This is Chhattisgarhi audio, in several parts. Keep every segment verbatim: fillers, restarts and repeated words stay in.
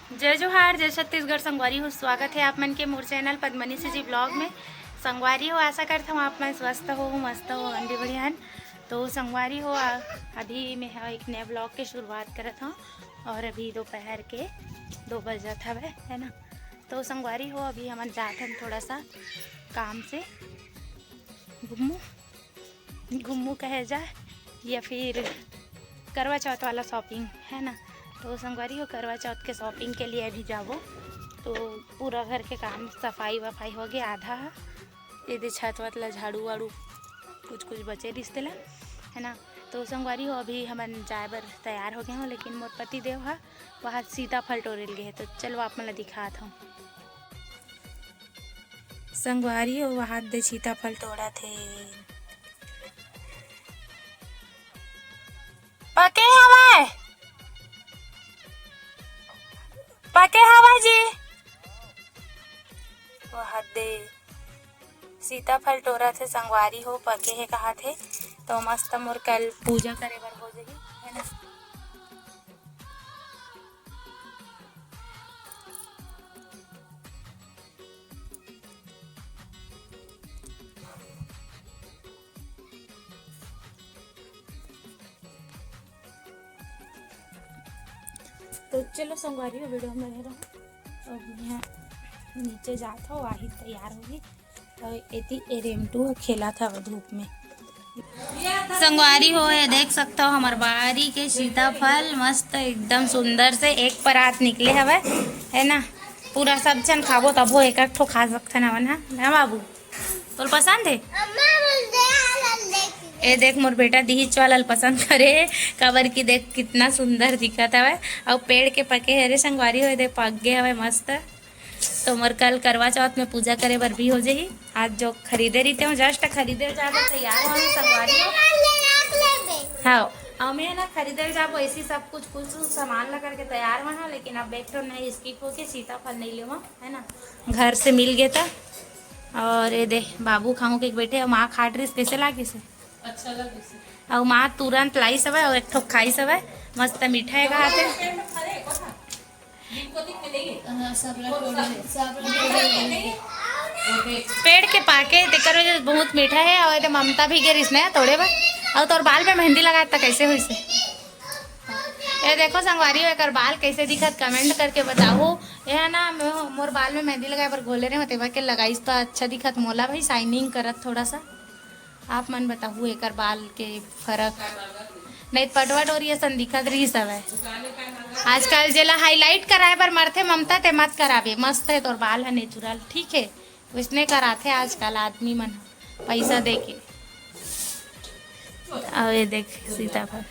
जय जोहार, जय छत्तीसगढ़ संगवारी हो, स्वागत है आप मन के मोर चैनल पद्मनी सीजी ब्लॉग में। संगवारी हो, आशा करता हूँ आप मन स्वस्थ हो, मस्त हो, हम भी बढ़िया हन। तो संगवारी हो, आ, अभी मैं ह एक नया ब्लॉग के शुरुआत करत हूँ और अभी दोपहर के दो बजत हवे, है ना। तो संगवारी हो, अभी हमन जात हन थोड़ा सा काम से घूमू, घूमू कहे जाए या फिर करवा चौथ वाला शॉपिंग, है ना। तो संगवारी हो, करवा चौथ के शॉपिंग के लिए अभी जाबो। तो पूरा घर के काम, सफाई वफाई हो गया आधा ह। ये दे छत वत ला झाड़ू वाड़ू कुछ कुछ बचे रिश्ते ला, है ना। तो संगवारी हो, अभी हमन जाए बर तैयार हो गए हो, लेकिन मोर पति देव ह वहाँ सीताफल टोरेल गए हे। तो चलो आप मन ला दिखात हूँ। संगवारी हो, वहाद दे सीताफल टोरत हे। पके हवय, पके हवय जी। वहाद दे सीताफल टोरत हे संगवारी हो, पके हे कहात हे। तो मस्त मोर कल पूजा करे बर हो जाही, है ना। तो चलो संगवारी हो, वीडियो में बने रहो। अब यहाँ नीचे जात हो, आही तैयार होगी। और एती ए रेमटू ह खेलत हवे धूप में। संगवारी हो, ये देख सकता हो हमर बारी के सीताफल मस्त एकदम सुंदर से एक परात निकले हवे, है ना। पूरा सब झन खाबो तभो एक एक ठो खा सकथन हमन, हा ना बाबू? तोल पसंद है? अम्मा बोल दे, आ, ले, ले। ए देख मोर बेटा दिहिच वाला ल पसंद करे, काबर की देख कितना सुंदर दिखत हवे। अउ पेड़ के पके हरे संगवारी हो, ए देख पक गे हवे मस्त। तो मोर कल करवा चौथ में पूजा करे बर भी हो जाही। आज जो खरीदे रहिते हो, just खरीदे जाबो, तैयार हो संगवारी हो। हाँ, हमें ना खरीदे जाबो ऐसी सब कुछ, कुछ सामान ला करके तैयार होना, लेकिन अब एक ठो नहीं skip होके सीताफल नहीं लेवा, है ना, घर से मिल गए था। और ये दे बाबू खाऊं के बैठे, माँ खाट रही, कैसे लागिस? अच्छा लगिस। अउ माँ तुरंत लाइस हवय अउ एक ठो खाइस हवय, मस्त मीठा हे कहाथे। हाँ, सब ला तोड़ ले, सब ला तोड़ ले। पेड़ के पाके तेकर वजह से बहुत मीठा हे। अउ एदे ममता भी गे रिहिस ना तोड़े बर। अउ तोर बाल में मेहंदी लगाए त कैसे होइस हे? ये देखो संगवारी हो, एकर बाल कैसे दिखत, comment करके बताओ। ये है ना, मो-, मोर बाल में मेहंदी लगाए बर घोले रहे होते, बाकी लगाइस तो अच्छा दिखत मोला भाई, shining करत थोड़ा सा। आप मन बताहू एकर बाल के फरक। नहीं त पटवा डोरी असन दिखत रहिस हवय। आजकल जेला highlight कराए बर मरथे ममता, ते मत कराबे, मस्त हे तोर बाल ह natural, ठीक हे। वैसने कराथे आजकल आदमी मन ह पैसा दे के। अउ ये देख सीताफल।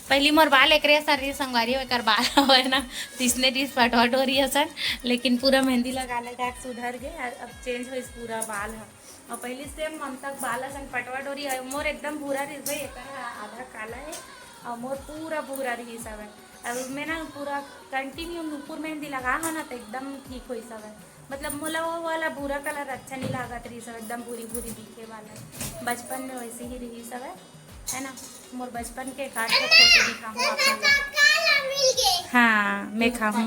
पहली मोर बाल एकरे असन रहिस संगवारी हो, एकर बाल हवय ना, तिसने रहिस पटवा डोरी असन, लेकिन पूरा मेहंदी लगा लगा के सुधर गे। अब change होइस पूरा बाल ह। अउ पहली same ममता के बाल असन पटवा डोरी हे। मोर एकदम भूरा रहिस भाई, एकर ह आधा काला हे, अउ मोर पूरा भूरा रहिस हवय। अब मैं ना पूरा continue नूपुर मेहंदी लगा हो ना, तो एकदम ठीक होइस हवय। मतलब मोला वो वाला भूरा colour अच्छा नहीं लागत रहिस हवय, एकदम भूरी भूरी दिखे वाला। बचपन में वैसे ही रहिस हवय, है ना। मोर बचपन के एक आध ठो photo दिखाहूँ आप मन ला। हाँ, मैं खाहूँ।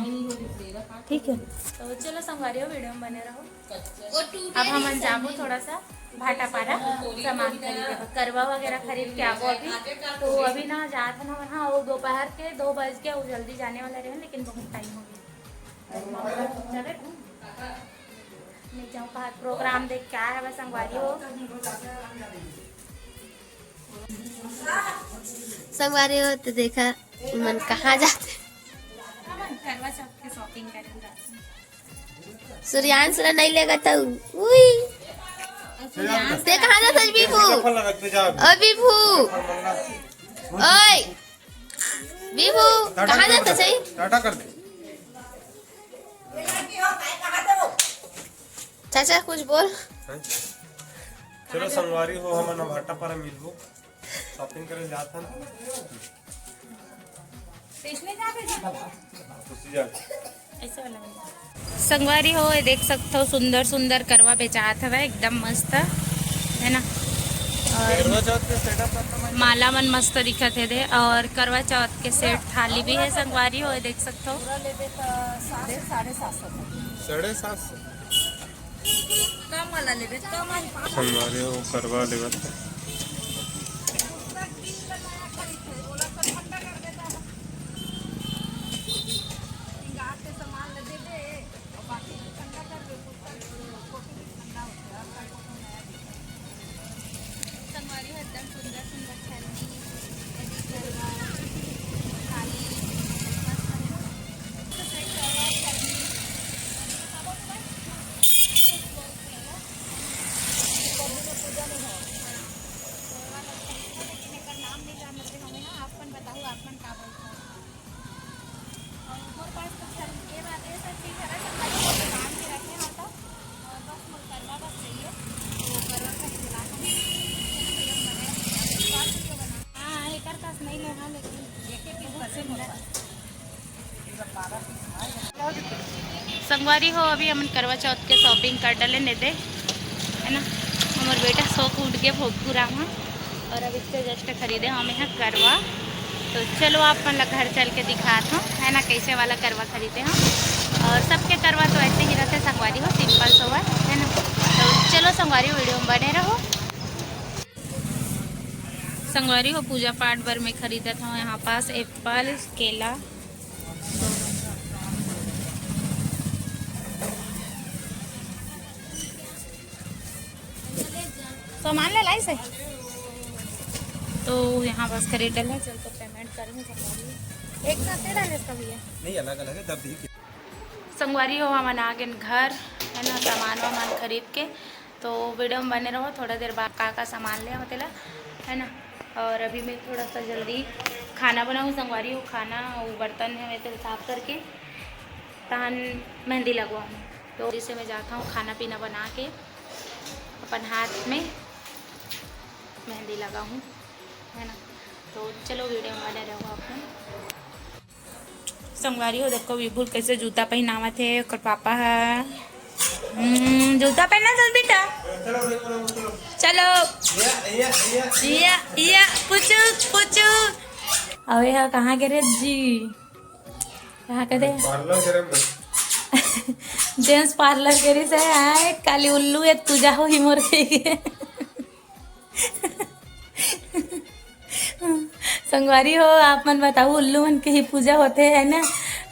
ठीक है। तो चलो संगवारी हो, video में बने रहो। अब हमन जाबो थोड़ा सा भाटापारा सामान खरीदे बर, करवा वगैरह खरीद के आबो अभी। तो अभी ना जात हन हमन, हाँ, वो दोपहर के दो बज के, वो जल्दी जाने वाला रहे, लेकिन बहुत time हो गया। चले, मैं जाऊँ बाहर, program देख के आए हवे संगवारी हो। संगवारी हो तो देखा, मन कहाँ जाते? हमन करवा चौथ के shopping करे ला। सूर्यांश ला नहीं लेगा तो, उई। ते कहाँ जात हस, विभू? सीताफल लगा के जा अभी। ओ विभू, ओए विभू, टाटा कहाँ कर जात दे, हस? टाटा कर दे। चाचा कुछ बोल। हैं? चलो संगवारी हो, हमन भाटापारा मिलबो, shopping करे जात हन। खुशी जा। संगवारी हो, ये देख सकथो सुंदर सुंदर करवा बेचात हवे, एकदम मस्त है ना। करवा चौथ के सेटअप करना माला मन मस्त दिखत हे दे, और करवा चौथ के सेट थाली भी है संगवारी हो, देख सकथो। पूरा लेबे त साढ़े, साढ़े सात सौ तक। साढ़े सात सौ। कम वाला लेबे, कम वाला। संगवारी हो, करवा लेबे। संगवारी हो, एकदम सुंदर सुंदर छन्नी, यदि करवा, थाली, मस्त है। तो सेट करवा, छन्नी, पूजा नहीं हो। लेकिन एकर नाम नहीं जानते हमें ना, आप मन बताओ, आप मन का बोलते हो? और मोर पास तो सर ये बात, ये सब चीज है ना, सब हमारे दुकान में रखे हैं तो, और बस मोर करवा बस चाहिए, तो करवा खरीद ला हम। हाँ, एकर पास नहीं लेना, लेकिन देखे भी बहुत सुंदर। संगवारी हो, अभी हमन करवा चौथ के शॉपिंग कर डले ने दे, है ना। हमर बेटा सो के उठ के भोगपुरा में, और अब इससे जस्ट खरीदे हम यहाँ करवा। तो चलो, आप मन ला घर चल के दिखात हूँ, है ना, कैसे वाला करवा खरीदे हम। और सबके करवा तो ऐसे ही रहते संगवारी हो, सिंपल सोबर, है ना। तो चलो संगवारी, वीडियो में बने रहो। संगवारी हो, पूजा पाठ बर मैं खरीदत हूँ यहाँ पास एप्पल, केला। सामान ले लाई से। तो यहाँ बस खरीद डले, चल तो पेमेंट करेंगे संगवारी। एक साथ दे डाले इसका भैया। नहीं, अलग अलग है, दब दी। संगवारी हो, हमन आ गए घर, है ना, सामान वामान खरीद के। तो वीडियो में बने रहो, थोड़ा देर बाद का का सामान ले आओ तेला, है ना। और अभी मैं थोड़ा सा जल्दी खाना बनाऊँ संगवारी हो, खाना, वो बर्तन है मैं तेल साफ करके तहन मेहंदी लगवाऊँ। तो जैसे मैं जाता हूँ खाना पीना बना के अपन हाथ में मेहंदी लगाऊँ, है ना। तो चलो वीडियो में बने रहो आप लोग। संगवारी हो, देखो विभुल कैसे जूता पहनावत हे ओकर पापा ह। हम्म, जूता पहना चल बेटा। चलो। या, या, पुचुक, पुचुक। अबे हा कहाँ गे रे जी? कहाँ के दे? पार्लर करे में। जेंट्स पार्लर करे से आए, काली उल्लू एक पूजा होही मोर के। संगवारी हो, आप मन बताओ, उल्लू मन के ही पूजा होते है ना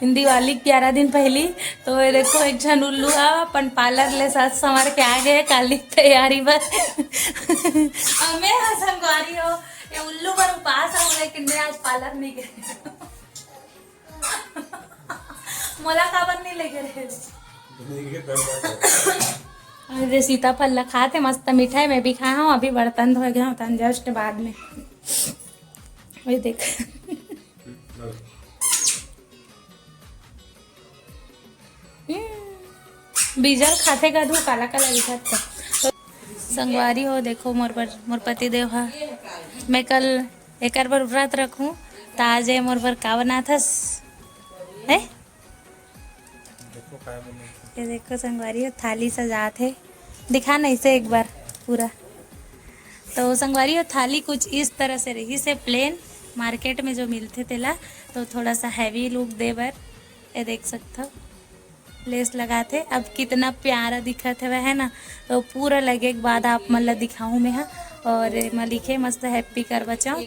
दिवाली के ग्यारह दिन पहली। तो ये देखो, एक झन उल्लू हा अपन पार्लर ले सज संवर के आ गए काली के तैयारी बर। अमे हा संगवारी हो, ये उल्लू बर उपास रहूं, लेकिन मैं आज पार्लर नहीं गई। मोला काबर नहीं लेगे रहे? अरे सीताफल ला खाते, मस्त मीठा है, मैं भी खाया हूँ, अभी बर्तन धोए गया हूँ, तन जस्ट बाद में। ये देख। हम्म, बीजल खाते का धू काला काला दिखत था। तो संगवारी हो, देखो मोर बर, मोर पति देव हा, मैं कल एकर बर व्रत रखूं, त आज ये मोर बर का बनाथस? है? देखो काय बने। ये देखो संगवारी हो, थाली सजात हे, दिखा नहीं से एक बार पूरा। तो संगवारी हो, थाली कुछ इस तरह से रही से प्लेन, मार्केट में जो मिलते तेला, तो थोड़ा सा हैवी लुक दे बर ये देख सकथव। लेस लगाथे। अब कितना प्यारा दिखत हवय, है ना? तो पूरा लगे के बाद आप मन ला दिखाहूँ मैं हा। और एमा लिखे मस्त हैप्पी करवा चौथ।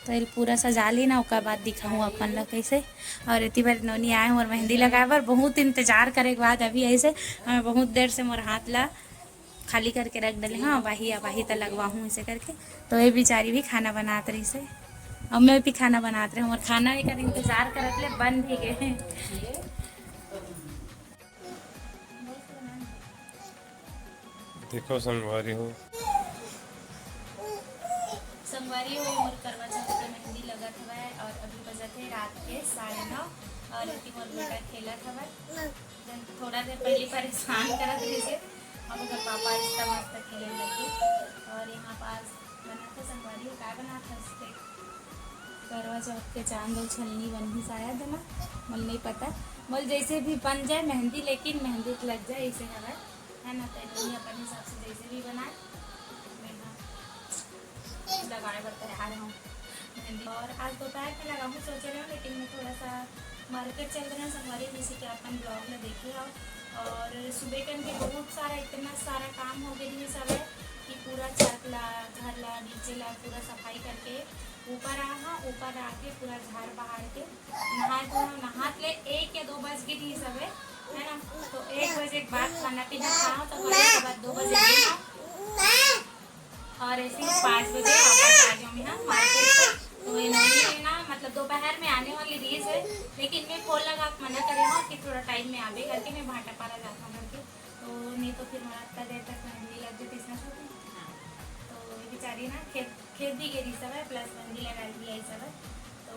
तो एल पूरा सजा ली ना, ओकर बाद दिखाहूँ आप मन ला कैसे। और इतनी बार नोनी आए हूँ और मेहंदी लगाए बर, बहुत इंतजार करे के बाद अभी ऐसे हमें बहुत देर से मोर हाथ ला खाली करके रख डले, हाँ, अबाही, अबाही त लगवाहूँ ऐसे करके। तो ये बेचारी भी खाना बनात रहिसे, और मैं भी खाना बनात रहे हूँ, और खाना एकर इंतजार करत ले बन भी गए। देखो संगवारी हो। संगवारी हो, मोर करवा चौथ के मेहंदी लगत हवय और अभी बजत हे रात के साढ़े नौ और एती मोर बेटा खेलत हवय। जन थोड़ा देर पहले परेशान करत रहिसे, अब ओकर पापा इतना मस्त खेले लगे। और यहाँ पास बनत हे संगवारी हो, का बनत हस ते? करवा चौथ के चांद और छलनी बनही शायद, है ना, मोल नहीं पता। मोल जैसे भी बन जाए मेहंदी, लेकिन मेहंदी तो लग जाए, ऐसे हवय, है ना? तो अपन हिसाब से जैसे भी बनाए। लगाए बर तैयार हूँ मेहंदी। और आज दोपहर में लगाऊँ सोच रहे हूँ, लेकिन मैं थोड़ा सा मार्केट चल रहे हैं संगवारी, जैसे कि अपन ब्लॉग में देखे हो। और सुबह टाइम भी बहुत सारा, इतना सारा काम हो गया है सब है कि पूरा छत ला, घर ला, नीचे ला पूरा सफाई करके ऊपर आ, हाँ, ऊपर आके पूरा झाड़ बहार के नहाए धोए, नहात ले एक या दो बज गई थी सब है, है ना। तो एक बजे के बाद खाना पीना खाओ, तो खाने के बाद दो बजे के बाद और ऐसे ही पाँच बजे वापस आ जाऊँ मैं, हाँ, मार्केट से। तो ये नहीं है ना, मतलब दोपहर में आने वाली रही है, लेकिन मैं फोन लगा के मना करे हूँ कि थोड़ा टाइम में आवे करके, मैं भाटापारा जाता हूँ करके। तो नहीं तो फिर मोला इतना देर तक मेहंदी लग जाती इसमें छोटी। हाँ। तो ये बेचारी ना खेत, खेत भी गई सब है, प्लस मेहंदी लगा ली आई सब है। तो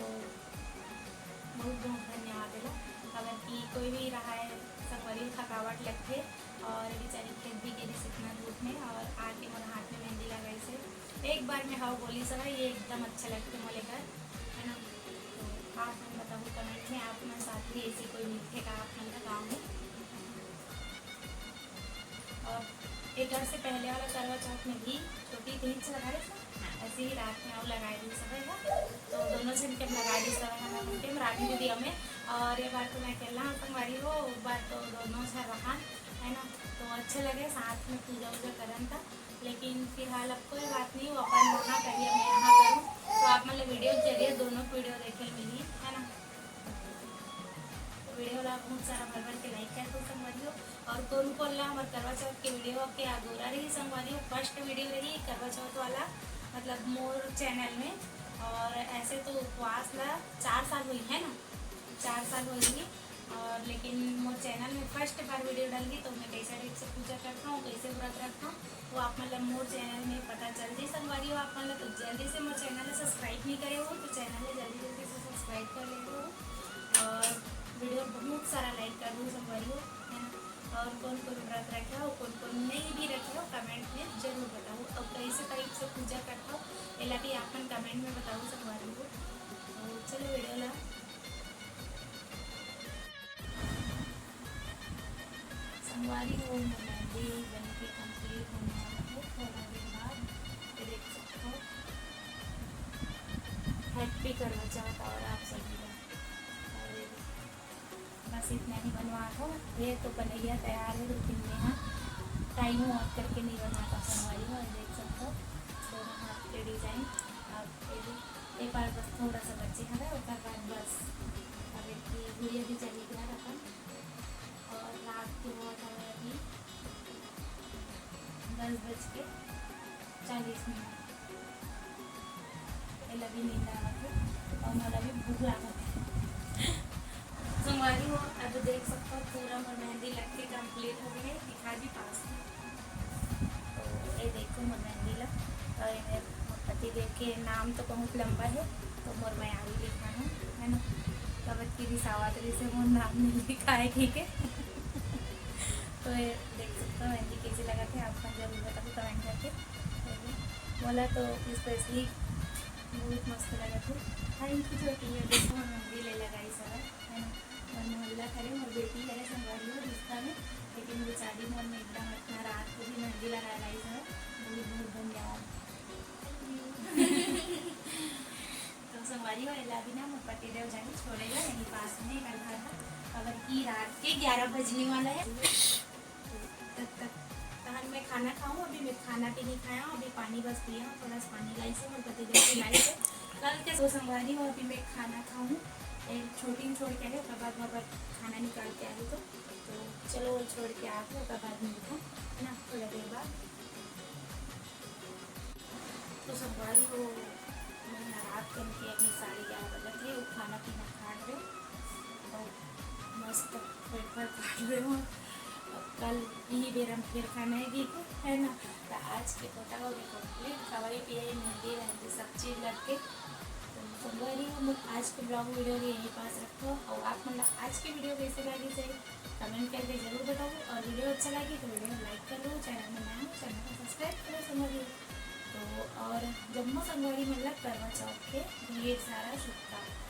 बहुत बहुत धन्यवाद एला, काबर कि कोई भी रहा है संगवारी थकावट लगथे, और बेचारी खेत भी गई इतना धूप में, और आके मोर हाथ में मेहंदी लगाई से एक बार में हाव बोली सब है, ये एकदम अच्छा लगथे मोले कर, है ना। तो आप मन बताओ कमेंट में, आप मन साथ भी ऐसी कोई मिलथे का आप मन का गाँव में? और एक घर से पहले वाला करवा चौथ में भी छोटी इतनी सी लगा रहे थे, ऐसे ही रात में आओ लगाए रही सब है, तो दोनों जन के हम लगाए रही सब है, हम के रानी दीदी हमें। और ये बार तो मैं अकेला हाँ संगवारी हो, एक बार तो दोनों जन रहा, है ना। तो अच्छे लगे साथ में पूजा वूजा करन था, लेकिन फिलहाल अब कोई बात नहीं, वो अपन वहाँ करिए, मैं यहाँ करूँ। तो आप मतलब वीडियो के जरिए दोनों वीडियो देखे मिली, है ना। तो वीडियो ला बहुत सारा भर भर के लाइक कर दो संगवारी हो। और कौन कौन ला हमारे करवा चौथ के वीडियो के अधूरा रही संगवारी हो, फर्स्ट वीडियो रही करवा चौथ वाला, मतलब मोर चैनल में। और ऐसे तो उपवास ला चार साल हुई है ना, चार साल हो गई। और लेकिन मोर चैनल में फर्स्ट बार वीडियो डालगी, तो मैं कैसे टाइप से पूजा करता हूँ, कैसे व्रत रखता हूँ, वो आप मतलब मोर चैनल में पता चल जाए संगवारी हो आप मतलब। तो जल्दी से मोर चैनल सब्सक्राइब नहीं करे हो तो चैनल में जल्दी जल्दी से सब्सक्राइब कर ले हो, और वीडियो बहुत सारा लाइक कर दो संगवारी हो, है ना। और कौन कौन व्रत रखे हो, कौन कौन नहीं भी रखे हो, कमेंट में जरूर बताओ। और कैसे टाइप से पूजा करता हो, एला भी आप मन कमेंट में बताओ संगवारी हो। तो चलो वीडियो ला संगवारी हो, मोर मेहंदी बन के कंप्लीट होने वाला है। थोड़ा देर बाद ये देख सकते हो, हैप्पी करवा चौथ और आप सभी का। और बस इतना ही बनवा हो, ये तो बनैया तैयार है, लेकिन मैं हाँ टाइम वॉक करके नहीं बनाता संगवारी हो। ये देख सकते हो दोनों हाथ के डिजाइन। अब ये भी एक बार बस थोड़ा सा बचे हवे, ओकर बाद बस अब एक गुड़िया भी चली गया अपन। और रात के बहुत हवे अभी दस बज के चालीस मिनट। एला भी नींद आवत हे और मोला भी भूख लागत हे। संगवारी हो, अब देख सकते हो पूरा मोर मेहंदी लग के कंप्लीट हो गई है। दिखा दी पास में। तो ये देखो मोर मेहंदी ला, और ये मोर पति देव के नाम तो बहुत लंबा है, तो मोर मयारू लिखा है, है ना। कबत की रिसावत रही से मोर नाम नहीं लिखा है, ठीक है। तो ये देख सकते हो मेहंदी कैसे लगा थे, आप मन जरूर बताओ कमेंट करके। मोला तो स्पेशली बहुत मस्त लगा थे। थैंक यू छोटी, ये देखो मोर मेहंदी ले लगाई सब, है ना। मोर मोहल्ला करे, मोर बेटी हरे संगवारी हो रिश्ता में, लेकिन बेचारी मोर में एकदम अतना रात को भी मेहंदी लगा लाई सब। बहुत बहुत धन्यवाद। तो संगवारी हो, एला भी ना मोर पति देव जानी छोड़ेगा यहीं पास में, एकर घर है। अगर की रात के ग्यारह बजने वाला है, तब तक तहन मैं खाना खाऊं। अभी मैं खाना भी नहीं खाया हूं, अभी पानी बस पिया हूं, थोड़ा सा पानी लाई से मोर पति देव के लाई से। कल के तो संगवारी हो, अभी मैं खाना खाऊं, एक छोटी छोड़ के आए, ओकर बाद वहाँ पर खाना निकाल के आए तो, तो चलो वो छोड़ के आके ओकर बाद मिलता है ना थोड़ा देर बाद। तो संगवारी हो, मैं रात के उनके अभी साढ़े ग्यारह बजे थे, वो खाना पीना खा रहे और मस्त पेट भर खा रहे हो। अब कल यही बेर हम फिर खाना है, ठीक है ना। तो आज के कोटा हो गए कंप्लीट, खवाई पियाई, मेहंदी वहंदी सब चीज़ लग के। तो संगवारी हो, आज के ब्लॉग वीडियो के यही पास रखो और आप मन ला आज के वीडियो कैसे लगी जाए कमेंट करके जरूर बताओ, और वीडियो अच्छा लगी तो वीडियो लाइक कर लो, चैनल में नया हो चैनल को सब्सक्राइब करो संगवारी। तो और जम्मो संगवारी मन ला करवा चौथ के ढेर सारा शुभकामना।